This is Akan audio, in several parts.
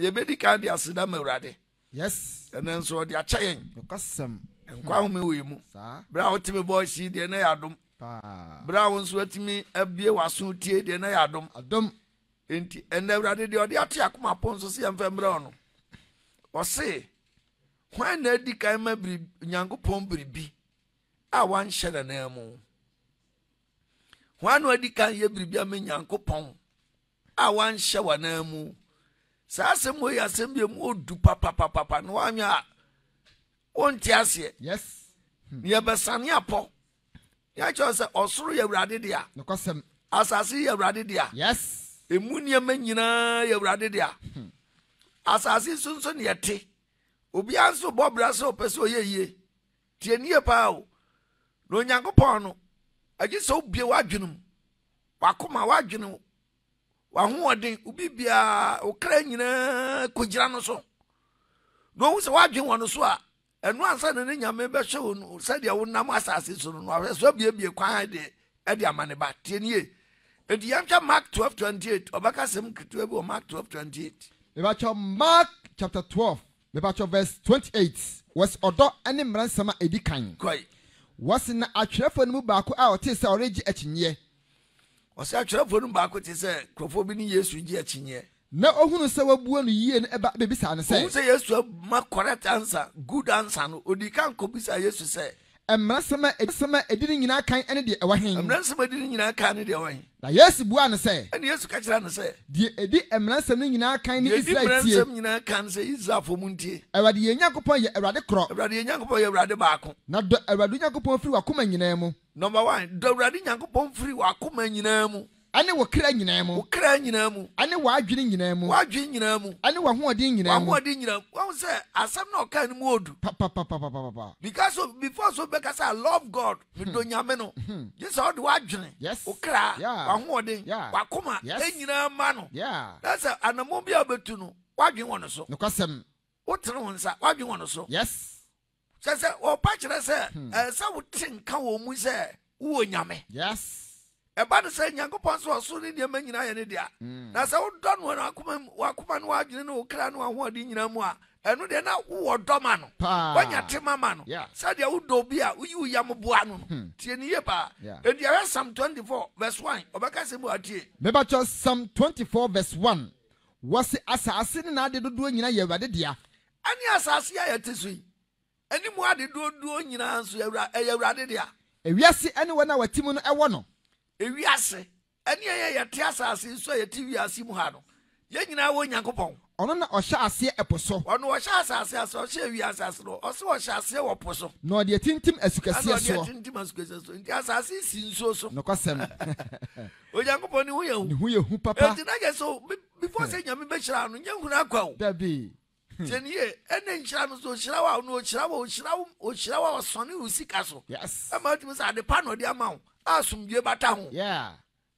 Yɛbɛdi kan de aseda ma Awurade. Yes. Ɛnɛ nso ɔde akyɛ yɛn. Nokwasɛm. Nkwa ahome wɔ yɛn mu. Saa. Berɛ a wote me voice yi deɛ na yɛ adom. Paa. Berɛ a wo nso atumi abie w'aso tie deɛ na yɛ adom. Adom. Enti ɛnɛ Awurade deɛ ɔde ato yɛn akoma pon so sɛ yɛmfa mmerɛ ɔno. Ɔse, hwan na adi kan ma biri Nyankopɔn biribi a wanhyɛ n'ananmu? Hwan na adi kan yɛ biribi ama Nyankopɔn a wanhyɛ w'ananmu? Saa asɛm wei yɛ asɛm bi emu odu papapapapa na wanyɛ a wonte aseɛ. Yes. Na yɛbɛsane apɔ. Yɛakyerɛ sɛ ɔsoro yɛ Awurade dea. Nokwasɛm. Asase yɛ Awurade dea. Yes. Emu nneɛma nyinaa yɛ Awurade dea. Asase so nso na yɛte. Obiara nso bɔ bra sɛ ɔpɛ sɛ ɔyɛ yie. Tie nie paa o. Na Onyankopɔn no, agye sɛ wobie w'adwene mu, w'akoma, w'adwene, w'ahoɔden, wo biribiara, wo kra nyinaa kɔgyina no so. Na ohu sɛ w'adwene wɔ no so a, ɛno ansa na ne Nyame bɛhwɛ wo no sɛdeɛ wonam asase so no, na wahwɛ so abiebie kwan de ɛde ama ne ba. Tie nie. Enti yɛnhwɛ Mark 12:28. Ɔbɛka asɛm ketewa bi wɔ Mark 12:28. Mebakyɛw Mark chapter 12 mebakyɛw verse 28 wɔse ɔdɔ ne mmara nsɛm a edi kan. Kɔe. Wɔse na atwerɛfoɔ no mu baako a ɔtee sɛ ɔregye akyinnyeɛ. Ɔse atwerɛfoɔ no mu baako te sɛ nkurɔfoɔ bi ne Yesu regye akyinnyeɛ. Na ohunuu sɛ wabua no yie no ba bɛbisaa no sɛ. Ohuu sɛ Yesu ama correct answer, good answer no, odii kan kɔbisaa Yesu sɛ. Mmaransɛm a nsɛm a ɛdi ne nyinaa kan ne deɛ ɛwɔ he? Mmaransɛm a ɛdi ne nyinaa kan ne deɛ ɛwɔ he? Na Yesu buaa no sɛ. Ɛnna Yesu ka kyerɛɛ no sɛ. Deɛ ɛdi mmaransɛm no nyinaa kan ne Deɛ ɛdi Israel tie. mmaransɛm nyinaa kan ne sɛ, Israelfoɔ montie. Awurade yɛn Nyankopɔn yɛ Awurade korɔ. Awurade yɛn Nyankopɔn yɛ Awurade baako. Na dɔ Awurade wo Nyankopɔn firi w'akoma nyinaa mu. Number one, dɔ Awurade Nyankopɔn firi w'akoma nyinaa mu. Ɛne wo kra nyinaa mu. Wo kra nyinaa mu. Ɛne w'adwene nyinaa mu. W'adwene nyinaa mu. Ɛne w'ahoɔden nyinaa mu. W'ahoɔden nyinaa mu. Wahu sɛ asɛm na ɔkaa no mu odu. Papapapapapa. Because of, before so bɛka sɛ I love God, medɔ Nyame no, gye sɛ ɔde w'adwene, Yes. wo kra, Yeah. w'ahoɔden, Yeah. w'akoma Yes. nyinaa ma no. Yeah. Na sɛ anammɔn bi a wobɛtu no, w'adwene wɔ no so. Nokwasɛm. Wotene wo nsa, w'adwene wɔ no so. Yes. Kyerɛ sɛ wɔpa kyerɛ sɛ ɛsɛ sɛ wote nka wɔ mu sɛ wowɔ Nyame. Yes. Ɛba no sɛ Nyankopɔn sɛ ɔsoro ne nneɛma nyinaa yɛ ne dea. Na sɛ wodɔ no wɔ w'akoma mu, w'akoma ne w'adwene ne wo kra ne w'ahoɔden nyinaa mu a, ɛno deɛ na wowɔ dɔ ma no. Paa. Woanya tema ma no. Yeah. Sɛdeɛ wodɔ obi a woyi wo yam boa no no. Tie no yie paa. Yeah. Enti ɛhwɛ Psalm 24 verse 1, ɔbɛka asɛm bi wɔ ha, tie. Mebakyɛ Psalm 24 verse 1, wɔse asase ne n'ade dodoɔ nyinaa yɛ Awurade dea. Ɛne asase a yɛte so yi, ɛne mu ade dodoɔ nyinaa nso ɛyɛ Awurade dea. Ewiase ne wɔn a wɔte mu no wɔ no. Ewiase ne yɛn a yɛte asase yi so a yɛte wiase mu ha no, yɛn nyinaa wɔ Onyankopɔn. Ɔno na ɔhyɛ aseɛ ɛpo so. Ɔno ɔhyɛ asase ase, ɔhyɛ wiase ase no, ɔse ɔhyɛ aseɛ wɔ po so. Na ɔde atintim asukɛseɛ Ɛna ɔde soɔ. atintim asukɛseɛ so. Nti asase yi si nsuo so. Nokwasɛm. Onyankopɔn ne ho yɛ hu. Ne ho yɛ hu papa. Enti na yɛ so before sɛ Nyame bɛhyira no, nyɛ hunu akwa o. Dabi. Tie ne yie, ɛne nhyira no so ɔhyira wo a, ɔno ɔhyira wo, ɔhyira wo, ɔhyira wo a ɔsɔne wo sika so. Yes. Ɛma wotumi sɛ ade pa na ɔde ama wo a asomdwie bata ho. Yeah.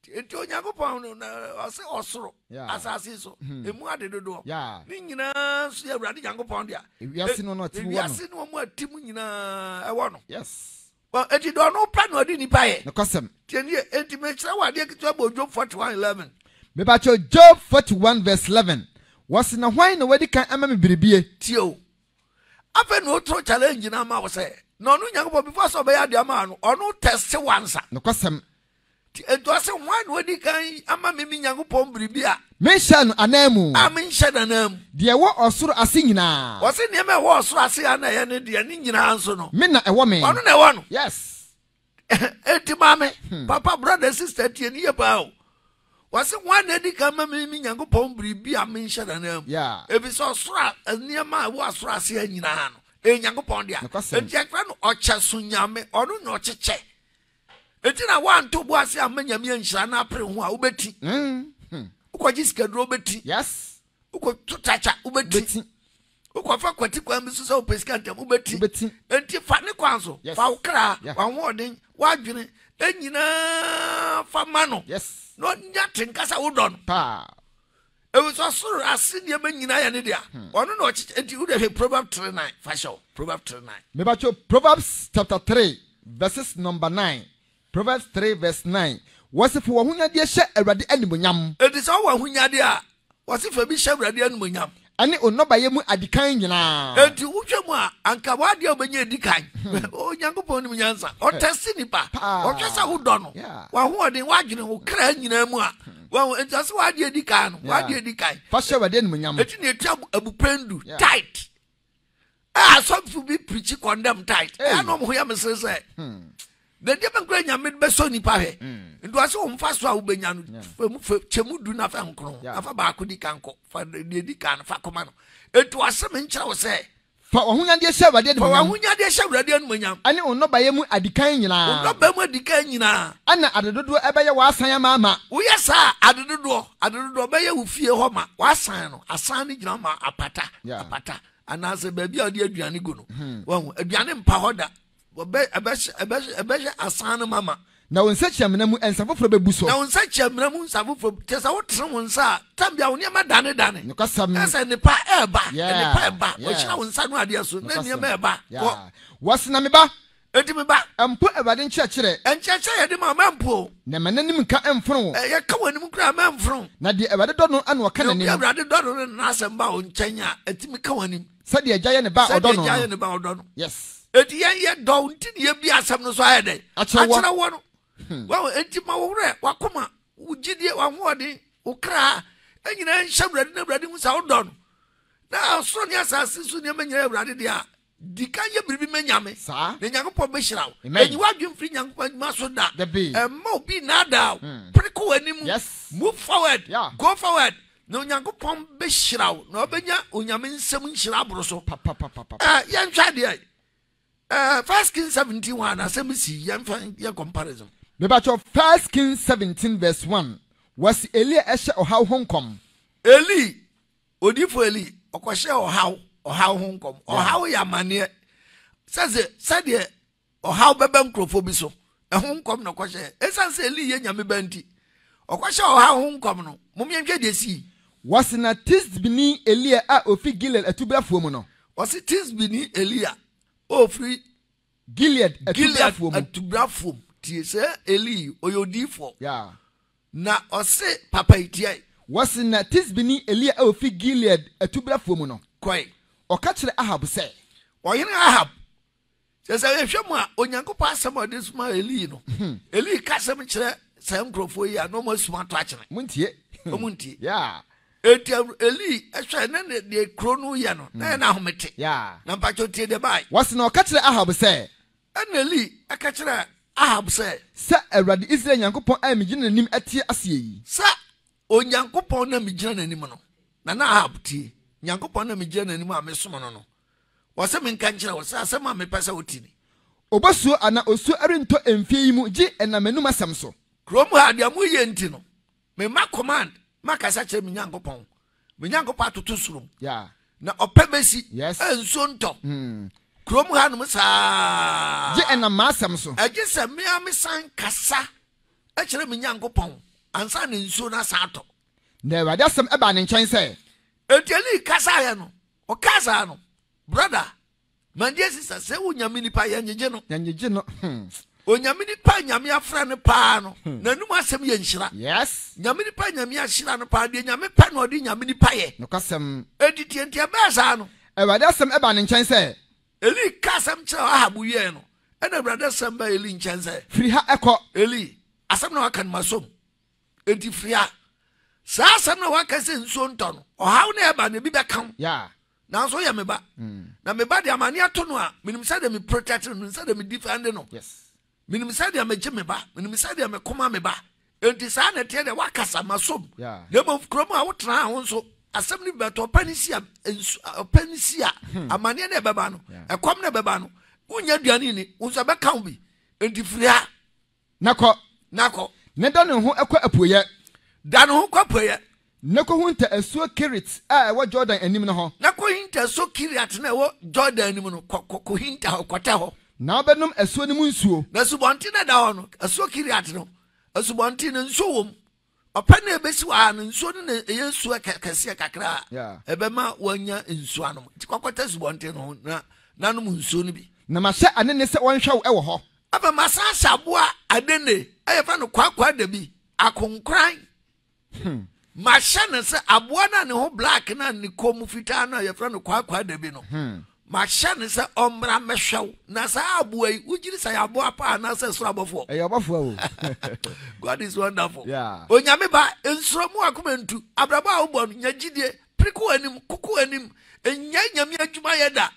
Nti Onyankopɔn no na ɔse ɔsoro, Yeah. asase so, emu ade dodoɔ. Yeah. Ne nyinaa nso yɛ Awurade Nyankopɔn dea. Ewiase no na ɔte mu wɔ no. Ewiase no wɔn a ɛte mu nyinaa ɛwɔ no. Yes. Well, enti deɛ ɔno pɛ na ɔde nipa yɛ. Nokwasɛm. Tie nie, enti mekyerɛ wo adeɛ ketewa bɔ Job 41:11. Mebakyɛw Job 41 verse 11, wɔse na hwan na wadi kan ama me biribie? Tie o. Afei na ɔturo challenge no ama wo sɛ, na ɔno Nyankopɔn before sɛ ɔbɛyɛ adeɛ ama no, ɔno test wo ansa. Nokwasɛm. Nti ɔse hwan na wadi kan ama me me Nyankopɔn biribi a. Menhyɛɛ no ananmu. A menhyɛ no ananmu. Deɛ ɛwɔ ɔsoro ase nyinaa. Ɔse nneɛma a ɛwɔ ɔsoro ase a na ɛyɛ ne deɛ ne nyinaa nso no. Me na ɛwɔ me. Ɔno na ɛwɔ no. Yes. Enti maame, papa, brother, sister, tie ne yie paa o. Wɔse hwan na adi kan ma me me Nyankopɔn biribi a menhyɛ no ananmu. Yeah. Efisɛ ɔsoro a nneɛma a ɛwɔ ɔsoro ase ha nyinaa no, ɛyɛ Nyankopɔn dea. Nokwasɛm. Enti yɛfrɛ no ɔkyɛso Nyame, ɔno na ɔkyekyɛ. Enti na woanto bo ase amma Nyame anhyira na apere ho a, wobɛti. Wokɔgye sikaduro wobɛti. Yes. Wokɔto kyakya wobɛti. Wobɛti. Wokɔfa kwati kwan bi so sɛ wopɛ sika ntɛm wobɛti. Wobɛti. Enti fa ne kwan so. Yes. Fa wo kra, Yeah. w'ahoɔden, w'adwene nyinaa fa ma no. Yes. Na ɔnya te nka sɛ wodɔ no. Paa. Efisɛ ɔsoro ase nneɛma nyinaa yɛ ne dea. Ɔno na ɔkyekyɛ. Enti wode hwɛ Proverbs 3:9 fa hyɛ wo. Proverbs 3:9. Mebatwo Proverbs chapter 3 verses number 9. Proverbs 3 verse 9. Wɔse fa w'ahonyadeɛ hyɛ Awurade animuonyam. Enti sɛ wowɔ ahonyadeɛ a, wɔse fa bi hyɛ Awurade animuonyam. Ɛne wo nnɔbaeɛ mu adikan nyinaa. Enti wohwɛ mu a, anka w'adeɛ a wobɛnya adi kan. Onyankopɔn nim nyansa. Ɔtɛste nipa. Ɔhwɛ sɛ wodɔ no. W'ahoɔden, w'adwene, wo kra nyinaa mu a. Wahu, enti ɔsɛ w'adeɛ adi kan no, w'adeɛ adi kan. Fa hyɛ Awurade animuonyam. Enti na etua abupɛn du, tithe. A asɔfo bi preachi condemn tithe. Ɛyɛ na wɔn ho yɛ me sere sɛ. Na deɛ bɛn koraa Nyame bɛsɔ nipa hwɛ. Nti ɔsɛ wɔn fa so a wobɛnya no fam fa kyɛ mu du na fa nkron na fa baako di kan kɔ fa deɛ di kan no fa kɔma no. Enti ɔsɛ me nkyerɛ wo sɛ. Fa w'ahonyadeɛ hyɛ Awurade animuonyam. Fa w'ahonyadeɛ hyɛ Awurade animuonyam. Ɛne wo nnɔbaeɛ mu adikan nyinaa. Wo nnɔbaeɛ mu adikan nyinaa. Ɛna adedodoɔ ɛbɛyɛ w'asan amaama. Woyɛ saa a, adedodoɔ, adedodoɔ bɛyɛ wo fie hɔ ma. W'asan no, asan no gyina hɔ ma apata, apata, anaasɛ baabi a wɔde aduane gu no. Wahu, aduane mpa hɔ da. Wɔbɛ, ɛbɛhyɛ, ɛbɛhyɛ, ɛbɛhyɛ asan no mama. Na wo nsa-kyi-amena mu nsa foforɔ bɛbu so. Na wo nsa-kyi-amena mu nsa foforɔ, kyerɛ sɛ wotene wo nsa a, tam biara wo nneɛma danedane. Nokwasɛm. Ɛsɛ sɛ nnepa ɛreba, nnepa ɛreba. Wɔhyira wo nsa ano adeɛ so, na nneɛma ɛreba. Kɔ. Wɔse, na me ba. Enti me ba. Mpo Awurade nkyerɛkyerɛ. Nkyerɛkyerɛ a yɛde ma wo, mɛmpo o. Na ma n'anim nka mfono wo. Yɛka w'anim koraa a, mɛmfono wo. Na deɛ Awurade dɔ no na ɔka n'anim. Na obi a Awurade dɔ no no na n'asɛm ba wo nkyɛn a, ɛtumi ka w'anim. Sɛdeɛ agya yɛ ne ba a ɔdɔ no no. Sɛdeɛ agya yɛ ne ba a ɔdɔ no. Yes. Enti yɛn yɛ dɔ nti na yɛbi asɛm no so ayɛ dɛn? Akyerɛ wɔ no. Wahu, enti ma wo werɛ, w'akoma, wo gyidie, w'ahoɔden, wo kra, nyinaa nhyɛ Awurade na Awurade hu sɛ wodɔ no. Na ɔsoro ne asase so nneɛma nyinaa yɛ Awurade dea a, di kan yɛ biribi ma Nyame. Saa. Na Nyankopɔn bɛhyira wo. Amen. Enyi w'adwene mfiri Nyankopɔn adwuma so da. Dabi. Ɛmma obi nnaadaa wo. Pere kɔ w'anim. Yes. Move forward. Yeah. Go forward. Na Onyankopɔn bɛhyira wo, na wobɛnya Onyame nsam nhyira aboro so. Papapapapa. Eh, yɛnhwɛ adeɛ. Eh, First Kings 17 1, asɛm bi si, yɛmfa yɛ comparison. Mebakyɛw, First Kings 17 verse 1, wɔse Elia ɛhyɛ ɔhaw ho nkɔm. Eli, odiyifo Eli, ɔkɔhyɛɛ ɔhaw, ɔhaw ho nkɔm. Ɔhaw yɛ amaneɛ. Sɛsɛ, sɛdeɛ Ɔhaw bɛba nkurɔfoɔ bi so. Ɛho nkɔm na ɔkɔhyɛɛ. Ɛsiane sɛ Eli yɛ Nyame ba nti, ɔkɔhyɛɛ ɔhaw ho nkɔm no. Mom yɛnhwɛ deɛ ɛsii. Wɔse na Tisbini Elia a ɔfiri Gilead atubrafoɔ mu no. Wɔse Tisbini Elia a ɔfiri Gilead Gilead atubrafoɔ mu. atubrafoɔ mu. Tie, sɛ Eli, ɔyɛ odiyifoɔ. Yeah. Na ɔse papa yi tiae. Wɔse na Tisbini Elia a ɔfiri Gilead atubrafoɔ mu no. Kɔe. Ɔka kyerɛɛ Ahab sɛ. Ɔhene Ahab, Kyerɛ sɛ yɛhwɛ mu a, Onyankopɔn asɛm a ɔde soma Eli no, Eli ka asɛm kyerɛ saa nkurɔfoɔ yi a na wɔn asuma ato akyene. Montie. Wɔn ntie. Yeah. Eti Eli hwɛ ne ne deɛ kuro no yɛ no, na yɛ no ahomete. Yeah. Na mpakyɛ tie deɛ bae. Wɔsi na ɔka kyerɛ Ahab sɛ. Ɛna Eli ɛka kyerɛ Ahab sɛ. Sɛ Awurade Israel Nyankopɔn a megyina n'anim te aseɛ yi. Sɛ Onyankopɔn na megyina n'anim no, na na Ahab tie. Nyankopɔn na megyina n'anim a mesom no no. Ɔse menka nkyerɛ wo sɛ asɛm a mepɛ sɛ wote ni. Obosuo anaa osuo rentɔ mfie yi mu gye ɛnam m'anum asɛm so. Kurom ha, deɛ moyɛ nti no, mema command, makasa kyerɛ me Nyankopɔn. Me Nyankopɔn atoto soro mu. Yeah. Na ɔpɛ bɛsi, Yes. a nsuo ntɔ. Kurom hanom saa. Gye ɛnam m'asɛm so. Ɛgye sɛ me ara mesan kasa kyerɛ me Nyankopɔn ansa na nsuo no asan atɔ. Na Awurade asɛm baa ne nkyɛn sɛ. Enti Eli kasaeɛ no, Ɔkaa saa no, brother, my dear sister, sɛ wo Nyame nipa, yɛngyegye no. Yɛngyegye no, hmm. Onyame nipa a Nyame afrɛ no paa no, n'anum asɛm yɛ nhyira. Yes. Nyame nipa a Nyame ahyira no paa, deɛ Nyame pɛ na ɔde Nyame nipa yɛ. Nokwasɛm. Enti tie nti ɛbɛɛ saa no. Awurade asɛm baa ne nkyɛn sɛ. Eli kaa asɛm kyerɛɛ Ahab wieɛ no, ɛna Awurade asɛm baa Eli nkyɛn sɛ. Firi ha kɔ. Eli, asɛm na waka no masom. Enti firi ha. Saa asɛm na waka sɛ nsuo ntɔ no, ɔhaw na ɛba no ebi bɛka wo. Nanso woyɛ me ba. Na me ba deɛ amane ato no a, menim sɛdeɛ me protect no, menim sɛdeɛ me defend no. Menim sɛdeɛ megye me ba, menim sɛdeɛ mekoma me ba. Enti saa na ɛteɛ deɛ wakasa masom. Na mmom kurom a wotena ho nso, asɛm no bi bɛtɔ ɔpɛ no si a, nsu ɔpɛ no si a, amaneɛ na ɛbɛba no, ɛkɔm na ɛbɛba no, wonnya aduane nni, wo nso ɛbɛka wo bi. Enti firi ha. Na kɔ. Na kɔ. Na da ne ho kɔ apueeɛ. Da ne ho kɔ apueeɛ. Na kɔhunta asuo Kerit a ɛwɔ Yordan anim no ho. Na kɔhinta asuo Keriat no a ɛwɔ Yordan anim no, kɔ, kɔ, kɔhinta hɔ, kɔtɛ hɔ. Na wobɛnom asuo no mu nsuo. Na asubɔnten no a ɛda hɔ no, asuo Keriat no, asubɔnten no, nsuo wɔ mu. Ɔpɛ no a ɛbɛsi wɔ ha no, nsuo no na ɛyɛ nsuo kɛseɛ kakra a ɛbɛma woanya nsuo anom. Nti kɔkɔtɛ asubɔnten no ho na nanom nsuo no bi. Na mahyɛ anene sɛ wɔnhwɛ wo wɔ hɔ. Afei masan ahyɛ aboa anene a yɛfrɛ no kwaakwaadabi, akonkoran. Mahyɛ no sɛ aboa no a ne ho black no a ne kɔn mu fitaa no a yɛfrɛ no kwaakwaadabi no, mahyɛ no sɛ ɔmmra mmɛhwɛ wo. Na saa aboa yi, wogye di sɛ ɛyɛ aboa paa anaasɛ soro abɔfoɔ? Ɛyɛ ɔbɔfoɔ o. God is wonderful. Yeah. Onyame ba, nsuro mu akoma ntu. Abrabɔ a wobɔ no, nya gyidie, pere kɔ w'anim, koko w'anim, nnyae Nyame adwuma yɛ da.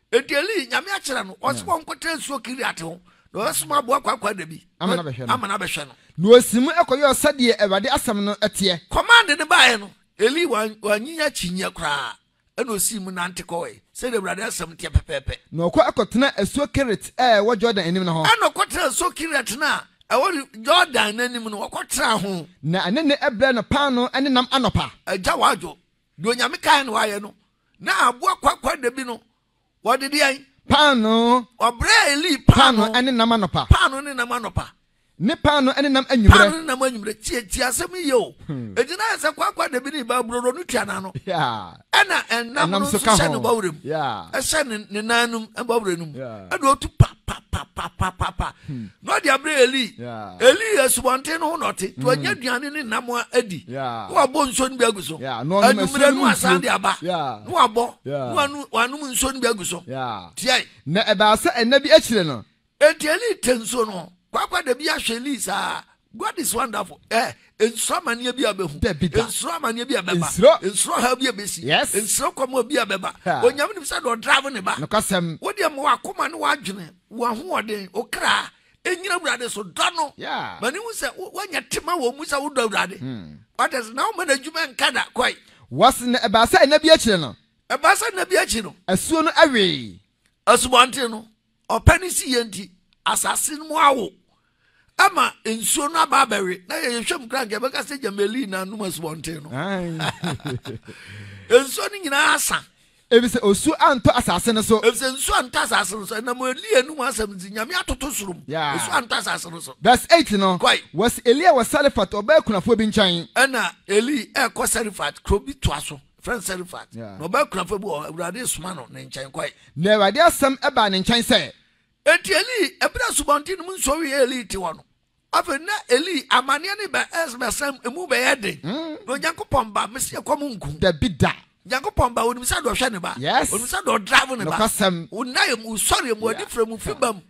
Enti Eli, Nyame akyerɛ no, ɔse wɔnkɔtena nsuo Kiriat ho, na ɔbɛsoma aboa kwaakwaadabi Ama no abɛhwɛ no. ama no abɛhwɛ no. Na ɔsii mu kɔyɔɔ sɛdeɛ Awurade asɛm no teɛ. Command no baeɛ no, Eli wanyinya akyinnyeɛ koraa, ɛna ɔsii mu nante kɔɔe, sɛdeɛ Awurade asɛm teɛ pɛpɛɛpɛ. Na ɔkɔ kɔtenaa asuo Kerit a ɛwɔ Jordan anim no ho. Ɛna ɔkɔtenaa asuo Kiriat no a ɛwɔ Jordan no anim no, ɔkɔtenaa ho. Na ɛne no brɛɛ no paanoo ne nam anɔpa. Agya w'adwo, deɛ Onyame kaeɛ na wayɛ no, Na aboa kwaakwaadabi no, wɔde deɛn? Paanoo. Ɔbrɛɛ Eli paanoo. Paanoo ne nam anɔpa. Paanoo ne nam anɔpa. Ne paanoo ne nam anwummerɛ. Paanoo ne nam anwummerɛ. Tie, tie asɛm yi yie o. Enti na ayɛ sɛ kwaakwaadabi no reba aburoro no tua n'ano. Ɛna ɛnam no nso hyɛ ne bɔwerɛ mu. Ɛhyɛ ne ne nan no mu, bɔwerɛ no mu. Ɛna ɔtu pa pa pa pa pa pa pa. Na ɔde abrɛ Eli. Eli asubɔnten no ho na ɔte. Nti wanya aduane ne nam adi. Na wabɔ nsuo no bi agu so. Anwummerɛ no asan de aba. Na wabɔ. Na wanom nsuo no bi agu so. Tiae. Na ɛbaa sɛ nna bi akyire no. Enti Eli te nsuo no ho. Kwakwa da bi ahwɛ Eli saa. God is wonderful. Eh, nsuro amaneɛ bi a bɛhu. Dabi da. Nsuro amaneɛ bi a bɛba. Nsuro. Nsuro ɔhaw bi a bɛsi. Yes. Nsuro kɔm bi a bɛba. Onyame nim sɛ deɛ ɔdrave ne ba. Nokwasɛm. Wo deɛ ma w'akoma ne w'adwene, w'ahoɔden, wo kra, ɛnyina Awurade so. Dɔ no. Yeah. Ma ne hu sɛ woanya tema wɔ mu sɛ wodɔ Awurade. Wate ase? Na woma n'adwuma nka da. Kɔe. Wɔse na ɛbaa sɛ nna bi akyire no. Ɛbaa sɛ nna bi akyi no. Asuo no wee. Asubɔnten no. Ɔpɛ no si yɛ nti, asase no mu awo ama nsuo no aba abɛwe. Na yɛhwɛ mu koraa nka yɛbɛka sɛ gyama Eli na anom asubɔnten no. Nsuo no nyinaa asa. Efisɛ osuo antɔ asase no so. Efisɛ nsuo antɔ asase no so. Ɛnam Eli anum asɛm nti, Nyame atoto soro mu. Nsuo antɔ asase no so. Verse 8 no, Kɔe. Wɔsi Elia wɔ Sarefat ɔbaa kunafoɔ bi nkyɛn. Ɛna Eli ɛrekɔ Sarefat, kuro bi toa so. Frɛ no Sarefat. Na ɔbaa kunafo bi wɔ hɔ, Awurade resoma no ne nkyɛn kɔe. Na Awurade asɛm baa ne nkyɛn sɛ. Enti Eli, ɛberɛ a asubɔnten no mu nsuo weeɛ Eli te hɔ no, afei na Eli amanneɛ no bɛ ɛbɛsɛn emu bɛyɛ den. Na Onyankopɔn ba, mese ɛkɔm nku. Dabi da. Onyankopɔn ba, onim sɛ deɛ ɔhwɛ ne ba. Yes. Onim sɛ deɛ ɔdrave ne ba. Nokwasɛm. Wo nnaeɛ mu, wo sɔreɛ mu, w'anifirɛ mu, fi ba mu.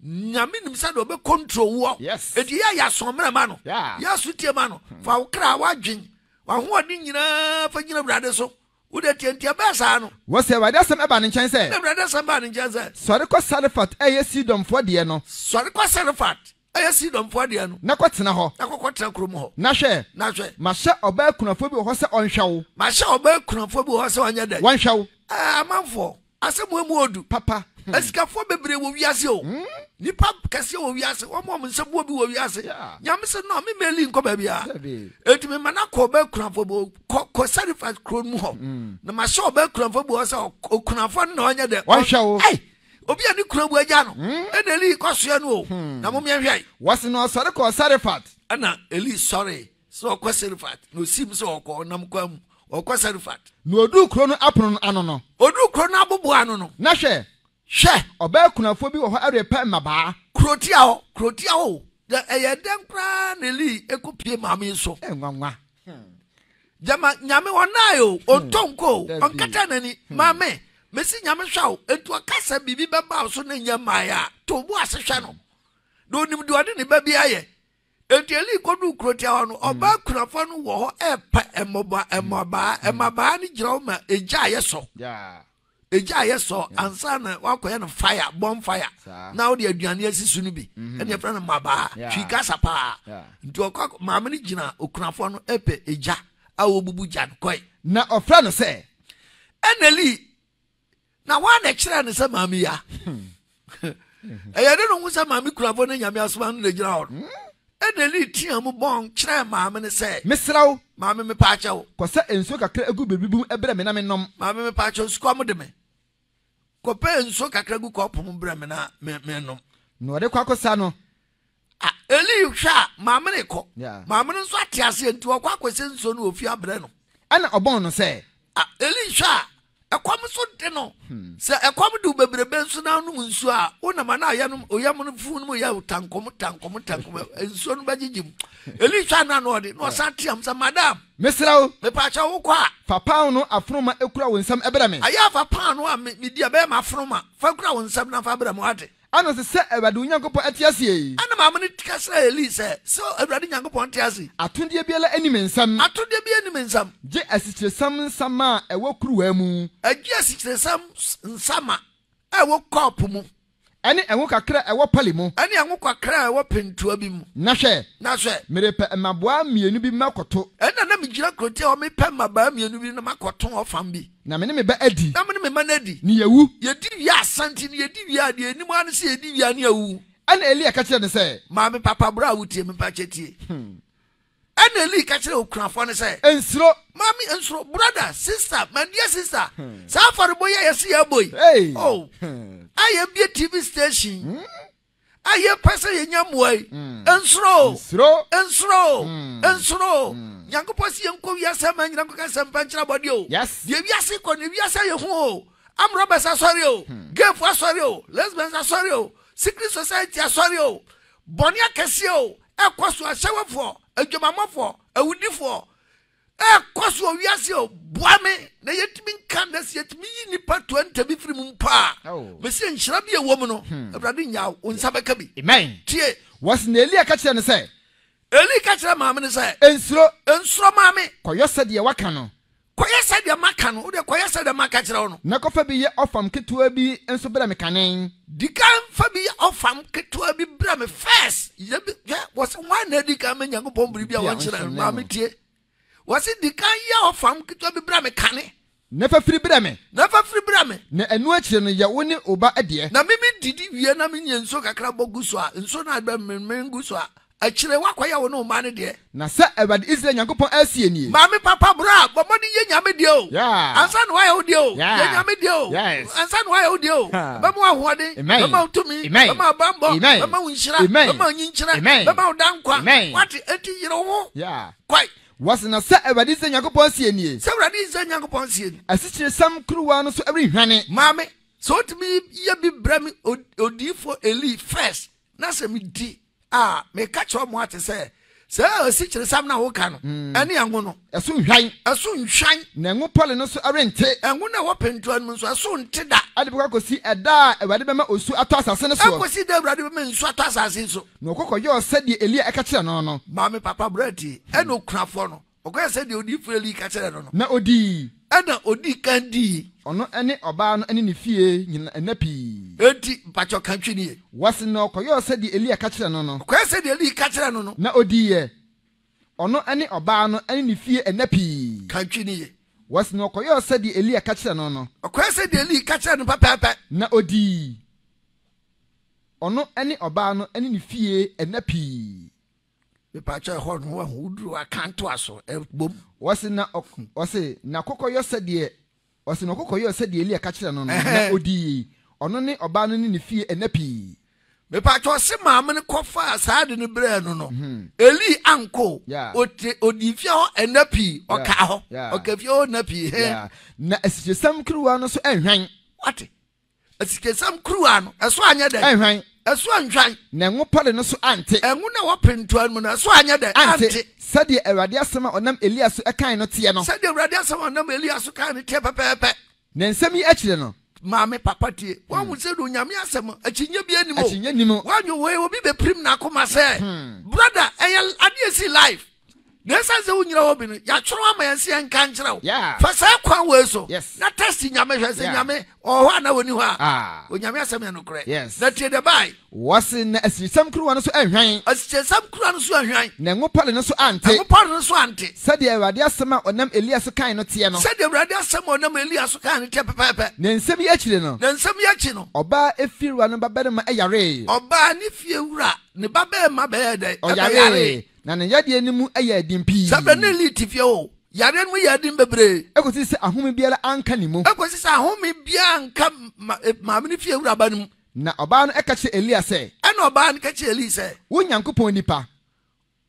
Nyame nim sɛ deɛ ɔbɛ control woɔ. Yes. Enti yɛ a yɛ asoɔmmerɛ ma no. Yeah. Yɛ asotie ma no. Fa wo kra, w'adwen, W'ahoɔden nyinaa fa gyina Awurade so. Wo deɛ tie nti ɛbɛɛ saa no. Wɔse Awurade asɛm baa ne nkyɛn sɛ. Ɛnna Awurade asɛm baa ne nkyɛn sɛ. Sɔre kɔ Sarefat a ɛyɛ Sidonfoɔ deɛ no. Sɔre kɔ Sarefat a ɛyɛ Sidonfoɔ deɛ no. Na kɔtena hɔ. Na kɔkɔtena kurom hɔ. Na hwɛ. Na hwɛ. Mahyɛ ɔbaa kunafoɔ bi wɔ hɔ sɛ ɔnhwɛ wo. Mahyɛ ɔbaa kunafoɔ bi wɔ hɔ sɛ ɔnyɛ dɛn? Wɔnhwɛ wo. Ɛɛ amanfoɔ, Asɛm wei mu ɔdu. Papa. Asikafoɔ bebree wɔ wiase o. Nipa kɛseɛ wɔ wiase. Wɔn a wɔn nsa buo bi wɔ wiase. Nyame sɛ no, me Meli nkɔ baabiara. Enti me ma no akɔ ɔbaa kunafoɔ bi kɔ kɔ Sarifat kuro mu hɔ. Na mahyɛ ɔbaa kunafoɔ bi hɔ sɛ okunafoɔ no na ɔnyɛ dɛ. Ɔnhwɛ wo. Ei, obi a ne kunu awu agya no. Ɛna Eli kɔsoɛ no o. Na mommɛhwɛ. Wɔse na ɔsɔre kɔɔ Sarifat. Ɛna Eli sɔree sɛ ɔkɔ Sarifat, na osiim sɛ ɔkɔ, ɔnam kwan mu, ɔkɔ Sarifat. Na oduu kuro no apono no ano no. Oduu kuro no abobow ano no. Na hwɛ! Hwɛ! Ɔbaa kunafoɔ bi wɔ hɔ repɛ mmabaa. Kurotia hɔ, kurotia hɔ o. Na ɛyɛ dɛn koraa na Eli kɔpue maame yi so? Nwanwa. Gyama Nyame ɔnnae o, ɔntɔ nko o, ɔnkata n'ani. Maame, mese Nyame hwɛ wo, enti ɔka sɛ biribi bɛba wo so na ɛnyɛ mmaeɛ a, to wo bo ase hwɛ no. Na ɔnim deɛ ɔde ne ba bi ayɛ. Enti Eli koduu kurotia hɔ no, ɔbaa kunafo no wɔ hɔ repɛ mmɔba mmabaa. Mmabaa no gyina hɔ ma egya ayɛ sɔ. Egya ayɛ sɔ ansa na wakɔyɛ no fire, bonfire. Na wode aduane asi so no bi. Ɛna yɛfrɛ no mmabaa. Twi kasa paa. Nti ɔkɔ maame no gyina okunafoɔ no repɛ egya a wɔbubu gya no kɔe. Na ɔfrɛ no sɛ. Ɛna Eli Na hwan na ɛkyerɛɛ no sɛ maame ya? Ɛyɛ de no ho sɛ maame kurafo ne nyame asoma no na gyina hɔ no. Ɛna Eli teaa mu bɔn kyerɛɛ maame no sɛ, Mesrɛ wo, Maame mepɛ akyɛ wo. Kɔsa nsuo kakra gu biribi mu brɛ me na mennom. Maame mepɛ akyɛ wo, sukɔm de me. Kɔpɛ nsuo kakra gu kɔɔpo mu brɛ me na mennom. Na ɔde kɔ akɔsa no. A Eli hwɛ a, maame no rekɔ. Maame no nso ate aseɛ nti ɔkɔ akɔsɛ nsuo no wɔ fie abrɛ no. Ɛna ɔbɔn no sɛ. A Eli hwɛ a, Ɛkɔm nso de no. Sɛ ɛkɔm de wo bebrebe nso na wonom nsuo a, wonam a na ayɛ oyam no funu no mu yɛ tankom tankom tankom nsuo no bɛgyegye mu. Eli hwɛ ana na ɔde na ɔsan team sɛ madam. Mesrɛ wo. Mepaakyɛw wokɔ a. Fa paanoo afonoma kura wo nsam brɛ me. Ayɛ a fa paanoo a medi a ɛbɛyɛ m'afonoma fa kura wo nsam na fa brɛ me wate. Ɛna ɔse, Sɛ Awurade wo Nyankopɔn te aseɛ yi. Ɛna maame no ka kyerɛɛ Eli sɛ, Sɛ Awurade Nyankopɔn te ase yi. Atodeɛ biara nni me nsam. Atodeɛ biara nni me nsam. Gye asikyiresiam nsa ma a ɛwɔ kuruwa mu. Gye asikyiresiam nsa ma a ɛwɔ kɔɔpo mu. Ɛne ngo kakra a ɛwɔ pali mu. Ɛne ngo kakra a ɛwɔ pentoa bi mu. Na hwɛ. Na hwɛ. Merepɛ mmaboa mmienu bi makɔto. Ɛnna na megyina kurotia hɔ merepɛ mmabaa mmienu bi na makɔto ɔfam bi. Na me ne me ba adi. Na me ne me mma no adi. Ne yɛawu. Yɛdi wie asa nti no, yɛdi wie a, deɛ ɛnim ara ne sɛ yɛdi wie a ne yɛawu. Ɛnna Elia ka kyerɛɛ no sɛ. Maame papa, berɛ a wotie me mpakyɛ tie. Ɛnna Eli ka kyerɛɛ okunafoɔ no sɛ. Nsuro. Maame, nsuro. Brother, sister, my dear sister, saa afɔrebɔ yi a yɛse yɛrebɔ yi, oh, a yɛbue TV station, a yɛpɛ sɛ yɛnya mmoa yi mm. nsuro nsuro mm. nsuro mm. Nyankopɔn sɛ yɛnkɔ wiase ama nyina nkɔka nsɛmpa nkyerɛ abɔdeɛ o deɛ wiase kɔ ne wiase ayɛ hu o amrɔbɛs asɔre o hmm. gayfo asɔre o lesbians asɔre o secret society asɔre o bɔne akɛseɛ o ɛkɔ so ahyɛwɔfoɔ adwamammɔfoɔ awudifoɔ Ɛrekɔ so wɔ wiase o, boa me na yɛntumi nka na sɛ yɛtumi yi nnipa 20 bi firi mu mpo a, mese nhyira bi a ɛwɔ mu no, Awurade nnyaa wo, wo nsa bɛka bi. Amen. Tie. Wɔse na Elia ka kyerɛɛ no sɛ. Eli ka kyerɛɛ maame no sɛ. Nsuro. Nsuro maame. Kɔyɔ sɛdeɛ woaka no. Kɔyɛ sɛdeɛ maka no, wo deɛ kɔyɛ sɛdeɛ maka kyerɛ wo no. Na kɔfa bi yɛ ɔfam ketewa bi nso brɛ me kane. Di kan fa bi yɛ ɔfam ketewa bi brɛ me first. Yɛ bi, hwɛ, wɔse hwan na adi kan ma Nyankopɔn biribi a wɔnkyerɛ no? Maame tie. Wɔse di kan yɛ ɔfam ketewa bi brɛ me kane. Na fa firi brɛ me. Na fa firi brɛ me. Na ɛno akyire no yɛ wo ne wo ba deɛ. Na me me didi wie na me nya nsuo kakra bɔ gu so a, nsuo no a bɛ me me gu so a, Akyire woakɔyɛ wo ne wo mma no deɛ. Na sɛ Awurade Israel Nyankopɔn asie nie. Maame papa bra bɔ mmɔden yɛ Nyame deɛ o. Yeah. Ansa na woayɛ wo deɛ o. Yeah. Yɛ Nyame deɛ o. Yes. Ansa na woayɛ wo deɛ o. Ha. Ɛbɛma wo ahoɔden. Amen. Ɛbɛma wo tumi. Amen. Ɛbɛma wo bammɔ. Amen. Ɛbɛma wo nhyira. Amen. Ɛbɛma wo nyinkyerɛ. Amen. Ɛbɛma wo da nkwa. Amen. Wate enti yere wo ho. Yeah. Kwae. Wɔse na sɛ Awurade Israel Nyankopɔn sie nie. Sɛ Awurade Israel Nyankopɔn sie ni. Asikyiresiam kuruwa no so renhwane. Maame, sɛ wotumi yɛ bi brɛ me odiyifoɔ Eli first na sɛ medi a meka kyerɛ ɔmo ate sɛ sɛ asikyiresam na woka no mm. ɛne ɛngo no ɛso nhwan ɛso nhwan na ɛngo pɔle no nso ɛrente ɛngo na ɛwɔ pentoa no mu nso ɛso nte da ɛde bɛkɔ akɔsi ɛda a awurade bɛma osu atɔ asase no soɔ ɛkɔsi da awurade bɛma nsu atɔ asase so na ɔkɔkɔ yɔɔ sɛdeɛ Elia ɛka kyerɛ no no maame papa brɛ tie ɛna okunafoɔ no Ɔkɔyɛɛ sɛdeɛ odiyifoɔ Eli ka kyerɛɛ no no. Na ɔdii. Ɛnna ɔdii kan diiɛ. Ɔno ne ɔbaa no ne ne fie nyina nna pii. Enti, mpakyɛ ka twi nie. Wɔse na ɔkɔyɔɔ sɛdeɛ Elia ka kyerɛɛ no no. Ɔkɔyɛɛ sɛdeɛ Eli ka kyerɛɛ no no. Na ɔdiiɛ. Ɔno ne ɔbaa no ne ne fie nna pii. Ka twi nie. Wɔse na ɔkɔyɔɔ sɛdeɛ Elia ka kyerɛɛ no no. Ɔkɔyɛɛ sɛdeɛ Eli ka kyerɛɛ no pɛpɛɛpɛ. Na ɔdii. Ɔno ne ɔbaa no ne ne fie nna pii. Mepakyɛ ɛhɔ no wahu woduru aka ntoaso ɛbom. Wɔse na ɔse na kɔkɔ yɔ sɛdeɛ ɔse na ɔkɔkɔ yɔɔ sɛdeɛ Elia ka kyerɛ no no na ɔdii ɔno ne ɔbaa no ne ne fie nna pii. Mepakyɛ ɔse maame no kɔ faa saa ade no brɛɛ no no Eli ankɔ o ɔte ɔdii fie hɔ nna pii ɔkaa hɔ ɔka fie hɔ nna pii he. Na asikyiresiam kuruwa no so anhwan. Wate Asikesɛm kuruwa no, ɛso anyɛ dɛn? Anhwan. Ɛso anhwan. Na ngo pɔre no so ante. Ngo no a ɛwɔ pentoa no mu no, ɛso anyɛ dɛn? Ante. Sɛdeɛ Awurade asɛm a ɔnam Elia so kae no teɛ no. Sɛdeɛ Awurade asɛm a ɔnam Elia so kae no teɛ pɛpɛɛpɛ. Na nsɛm yi akyire no. Maame, papa tie. Woahu sɛ deɛ Onyame asɛm, akyinnye biara nnim o. Akyinnye nnim o. Woanwo wei, obi bɛpirim n'akoma sɛ, Brother, ɛyɛ adeɛ ɛsi life. Na ɛsiane sɛ wonyina hɔ bi no, yɛatwerɛ ama yɛn sɛ yɛnka nkyerɛ wo. Fa saa kwan wei so na test Nyame hwɛ sɛ Nyame ɔwɔ hɔ anaa ɔni hɔ a. Ah. Onyame asɛm yɛ nokorɛ. Na tie deɛ bae. Wɔse na asikyiresiam kuruwa no so anhwan. Asikyiresiam kuruwa no so anhwan. Na ngo pɔre no so ante. Ngo pɔre no so ante. Sɛdeɛ Awurade asɛm a ɔnam Elia so kae no teɛ no. Sɛdeɛ Awurade asɛm a ɔnam Elia so kae no teɛ pɛpɛɛpɛ. Na nsɛm yi akyire no. Na nsɛm yi akyi no. Ɔbaa efiewura no babarima yaree. Ɔbaa ne fiewura ne babarima bɛyɛɛ dɛn? Ɔyaree. Na ne yadeɛ no mu yɛɛ den pii. Saa berɛ no na Eli te fie hɔ. Yadeɛ no mu yɛɛ den bebree. Kɔsii sɛ ahome biara anka ne mu. Kɔsii sɛ ahome biara anka maame no fie wura ba no mu. Na ɔbaa no ka kyerɛɛ Elia sɛ. Ɛnna ɔbaa no ka kyerɛɛ Eli sɛ. Wo Nyankopɔn nipa.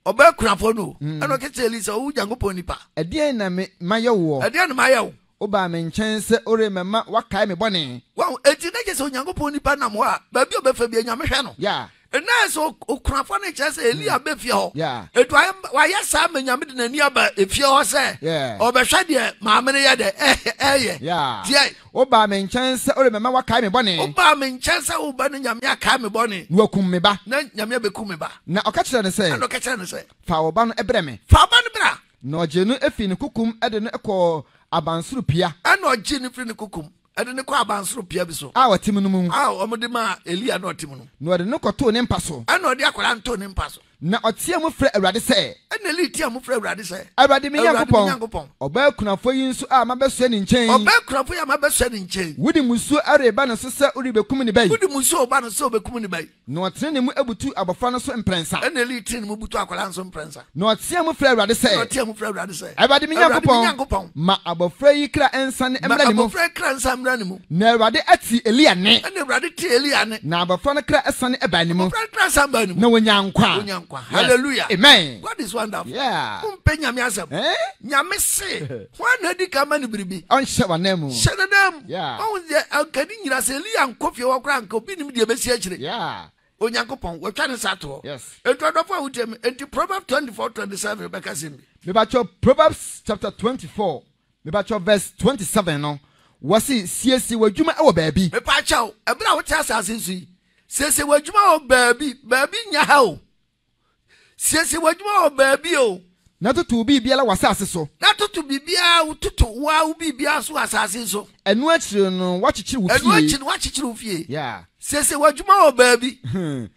Ɔbaa kunafoɔ no o. Ɛnna ɔka kyerɛɛ Eli sɛ, Wo Nyankopɔn nipa. Ɛdeɛn na me mayɛ woɔ? Ɛdeɛn na mayɛ wo? Wobaa me nkyɛn sɛ woremmɛma woakae me bɔne. Wahu? Enti na kyerɛ sɛ Onyankopɔn nipa nam hɔ a, baabi a ɔbɛfa biara, Nyame hwɛ no. Yeah. Ɛnna ayɛ sɛ okunafoɔ no kyerɛ sɛ Elia bɛ fie hɔ. Yeah. Enti wayɛ saa ma Nyame de n'ani aba efie hɔ sɛ Yeah. ɔbɛhwɛ deɛ maame no yɛ dɛ ɛyɛ. Yeah. Tiɛ. Wobaa me nkyɛn sɛ woremmɛma woakae me bɔne. Wobaa me nkyɛn sɛ woreba na Nyame akae me bɔne. Na wakum me ba. Na Nyame abɛkum me ba. Na ɔka kyerɛɛ no sɛ. Ɛnna ɔka kyerɛɛ no sɛ. Fa wo ba no brɛ me. Fa wo ba no bra. Na ɔgyee no fii ne kokom de no kɔɔ abansoro pia. Ɛnna ɔgyee no firii ne kokom de no kɔɔ abansoro pia bi so. A ɔte mu no mu. A wɔde maa Elia na ɔte mu no. Na ɔde no kɔtoo ne mpa so. Ɛnna ɔde akwadaa no too ne mpa so. Na ɔteɛɛ mu frɛɛ Awurade sɛ. Ɛnna Eli teɛɛ mu frɛɛ Awurade sɛ. Awurade me Awurade me Nyankopɔn. Ɔbaa kunafoɔ yi nso a mabɛsoɛ ne nkyɛn yi. Ɔbaa kunafoɔ yi a mabɛsoɛ ne nkyɛn yi. Wode mmusuo reba ne so sɛ worebɛkum ne ba yi. Wode mmusuo reba ne so sɛ wobɛkum ne ba yi. Na ɔtenee ne mu butuu abɔfra no so mprɛnsa. Ɛnna Eli tenee ne mu butuu akwadaa no so mprɛnsa. Na ɔteɛɛ mu frɛɛ Awurade sɛ. Ɛnna ɔteɛɛ mu frɛɛ Awurade sɛ. Awurade me Nyankopɔn, ma abɔfra yi kra nsane mmra ne mu. Ma abɔfra yi kra nsane mmra ne mu. Na Awurade tee Elia nne. Ɛnna Awurade tee Elia nne. Na abɔfra no kra sane baa ne mu. Abɔfra no kra sane baa ne mu. Na ɔnyaa nkwa. Ɔnyaa nkwa. Hallelujah. Amen. God is wonderful. Yeah. Mompɛ Nyame asɛm. Eh? Nyame se, hwan na adi kan ma no biribi? Ɔnhyɛ w'ananmu. Hyɛ n'ananmu. Yeah. Wahu deɛ anka ne nyina sɛ Elia nkɔ fie hɔ koraa anka obi nim deɛ ɛbɛsi akyire. Yeah. Onyankopɔn, watwa ne sa ato hɔ. Yes. Enti ɔdɔfo a wotie me, enti Proverbs 24, 27 bɛka sɛm bi. Mebakyɛ Proverbs chapter 24, mebakyɛ verse 27 no, wɔse siesie w'adwuma wɔ baabi. Mepakyɛw, ɛberɛ a wote asase so yi, siesie w'adwuma wɔ baabi, baabi nyɛ ha o. Siesie w'adwuma wɔ baabi o. Na toto wo biribiara wɔ asase so. Na toto biribiara, toto wo ara wo biribiara so wɔ asase so. Ɛno akyiri no, woakyekyere wo fie. Ɛno akyi no, woakyekyere wo fie. Yeah. Siesie w'adwuma wɔ baabi.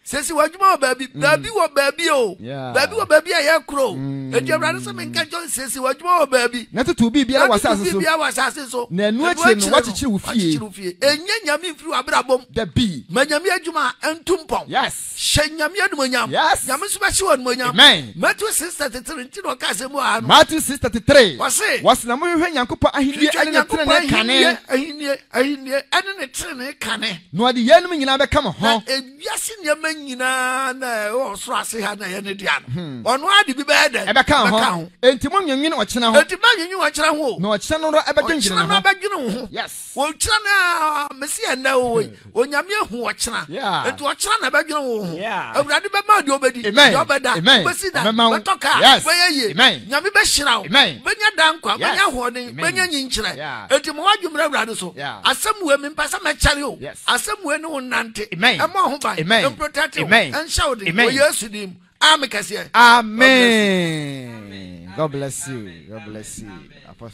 Siesie w'adwuma wɔ baabi. Baabi wɔ baabi o. Yeah. Baabi wɔ baabi a yɛkorɔ o. Enti Awurade sɛ menka nkyerɛ wo, siesie w'adwuma wɔ baabi. Na toto wo biribiara wɔ Na toto asase so. biribiara wɔ asase so. Na ɛno akyiri no, woakyekyere wo fie. Woakyekyere wo fie. Ɛnyɛ Nyame mfiri w'abrabɔ mu. Dabi. Ma Nyame adwuma ntu mpɔn. Yes. Hyɛ Nyame animuonyam. Yes. Nyame nso bɛhyɛ wo animuonyam. Amen. Matthew 6:33 nti na ɔka asɛm wɔ ha no. Matthew 6:33. Wɔse. Wɔse na monhwehwɛ Nyankopɔn ahennie Hwehwɛ ɛne ne Nyankopɔn tenenee kane. ahennie, ahennie, ahennie ɛne ne tenenee kane. Na ɔde yeinom nyinaa bɛka mo ho. Na ewiase nneɛma nyinaa na ɛwɔ ɔsoro ase ha na ɛyɛ ne dea no. Ɔno ara de bi bɛyɛ dɛn? Ɛbɛka ho. Ɛbɛka ho. Enti monnwennwene ɔkyena ho. Enti mannwennwene ɔkyena ho o. Na ɔkyena no ara bɛdwendwene Ɔkyena ne no ho. abɛdwene wo ho. Yes. Ɔkyena no ara, mese ɛnnɛ o, Onyame ahu ɔkyena. Enti ɔkyena na ɛbɛdwene wo ho. Awurade bɛma wo deɛ wobɛdi, deɛ wobɛda, wobɛsi dan, wobɛtɔ kaa, wobɛyɛ yie. Nyame bɛhyira wo. Wobɛnya daa nkwa, wobɛnya ahoɔden, wobɛnya nyinkyerɛ. Enti ma w'adwene mmra Awurade so. Asɛm wei, mempɛ sɛ mɛkyɛre o. Asɛm wei ne wo nnante. Ɛmmɔ wo ho ban, ɛmprotɛte wo, ɛnhyɛ wo den. Wɔ Yesu din mu. Amen kɛseɛ. Amen. God bless you. God bless you. Apostle.